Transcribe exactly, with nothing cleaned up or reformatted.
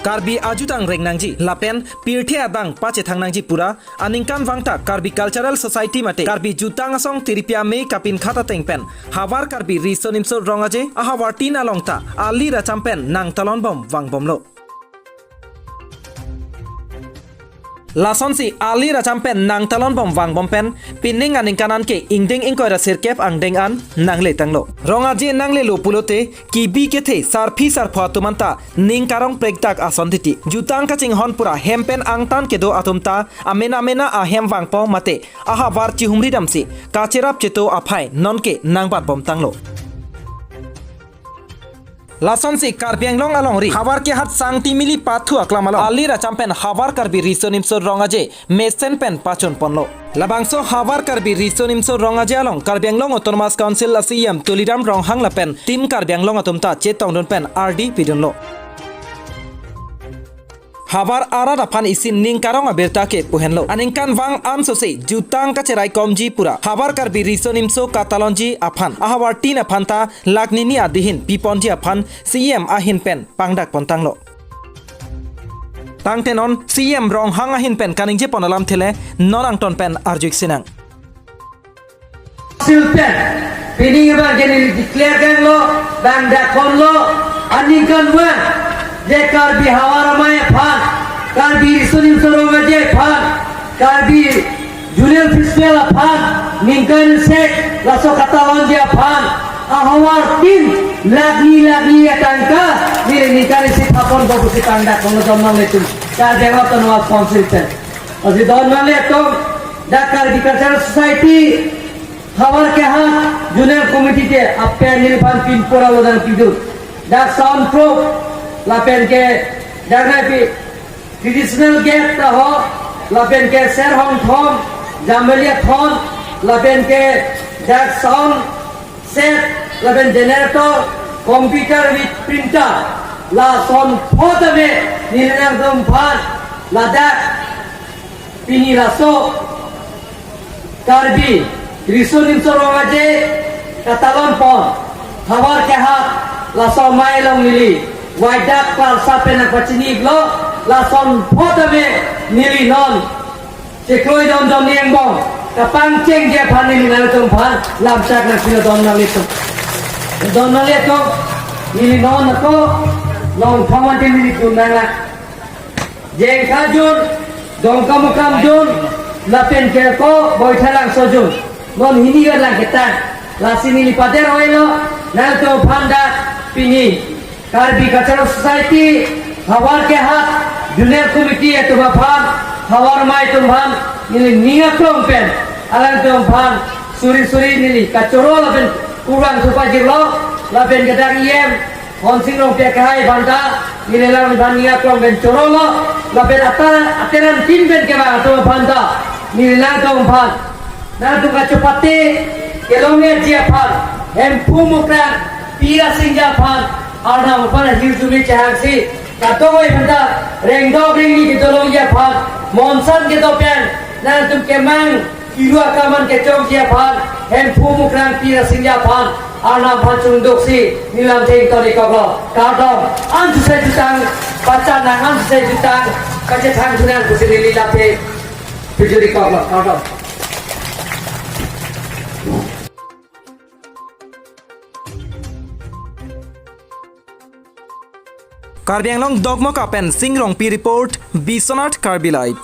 Karbi ajutang reng nangji lapen pirthe adang pachethang nangji pura aningkanvang ta Karbi Cultural Society mate Karbi Jutang Asong Tiripia Amei kapinkhat ateng pen Havar Karbi Riso Nimso Rong Aje ahavartin along ta ali racham pen nangtalon bom vangbomlo. Lasonsi ali racham pen nangtalon bom vangbom pen pining aningkan an ke ingdeng ingkoi ra sirkep angdeng an nangletanglo. Rong aje nanglelo pulote kibi kethe sarpi sarpo atum anta ning karong prekdak ason titi. Jutang kachinghon pura hem pen angtan kedo atum ta amena amena ahem vangpo mate ahavar chihumri damsi kacherap cheto aphai nonke nangbatbom tanglo. Lasonsi Karbi Anglong alongri Havar Kehat Sangti Mili Pathu aklam along ali racham pen Havar Karbi Riso Nimso Rong Aje mesen pen pachun ponlo. Labangso Havar Karbi Riso Nimso Rong Aje along Karbi Anglong Autonomous Council a C E M Tuliram Ronghang lapen Team Karbi Anglong atum ta chetongdun pen ardi pidunlo. Havar arat aphan isi ning karong abirta ke pu henlo. Aningkanvang ansose jutang kacheraikomji pura Havar Karbi Riso Nimso katalonji aphan ahavartin aphan ta lakh nini adihin piponji aphan C E M ahin pen pangdak pon tanglo. Tangte non C E M Ronghang ahin pen kaningjepon alamthe le non angton pen arju-ik sinang. Silpen, pining abang ke neli declare kanglo, bang dakponlo, aningkanvang, je Karbi Havar Amei aphan, Karbi Riso Nimso Rong Aje aphan, Karbi Zonal Festival aphan, ningkan sek, laso katalonji aphan, ahavartin, lakh ni lakh ni atangka, neli ningkan isi thapon bobo si pangdakponlo don nanglitum, Karbi Anglong Autonomous Council pen. Lasi don nanglitum, dak Karbi Cultural Society, Havar Kehat Zonal Committee ke apen neliphan pinpura lo dan pidun. Dak soundproof, lapen ke dak nai pi traditional gate ta ho, lapen ke ser hongthom, jamelia thon, lapen ke dak sound set, lapen generator, computer with printer, lason pho tame neli nangtumphan, ladak pini laso Karbi Riso Nimso Rong Aje katalon pon Havar Kehat laso amei along neli waidak klarsa pen nangpachini-iklo, lason pho tame neli non chekroi don don ni angbong kapangchengji aphan neli nangtumphan lamchak nangpilo don nanglitum. Don nanglitum, neli non ako Longthom ante neli dun nanglang. Jengkha jun, Dongkamukam jun, lapen ke ko Baithalangso jun. Non hini garlang ketang. Lasi neli pader oilo, nangtumphan dak pini Karbi Cultural Society, Havar Kehat Zonal Committee atum aphan, Havar Amei atum aphan, neli ning aklong pen, alangtum aphan suri suri neli kachoro lapen kurvangthu pajirlo, lapen ke dak E M Honsing Rongpi akehai aphan ta, neli alangphan ning aklong pen chorolo, lapen ata aterantin pen kevang atum aphan ta, neli alangtum aphan nangtum kachopate kelongji aphan, Hemphu Mukrang Pi Rasingja aphan, Arnam aphan ahirjume chehangsi, katongoi aphan ta rengdok rengni kedolongji aphan, monsan kedo pen, nangtum kemang kiru akaman kechokji aphan, Hemphu Mukrang Pi Rasingja aphan, Arnam aphan chungduksi, neli lamthe ington-ik koklo, kardom, ansose jutang pachan nang, ansose jutang pachethang thu nang pusi neli lamthe pajut-ik koklo, kardom. Karbi Anglong Dokmoka pen Sing Rongpi report, Biswanath Karbi Live.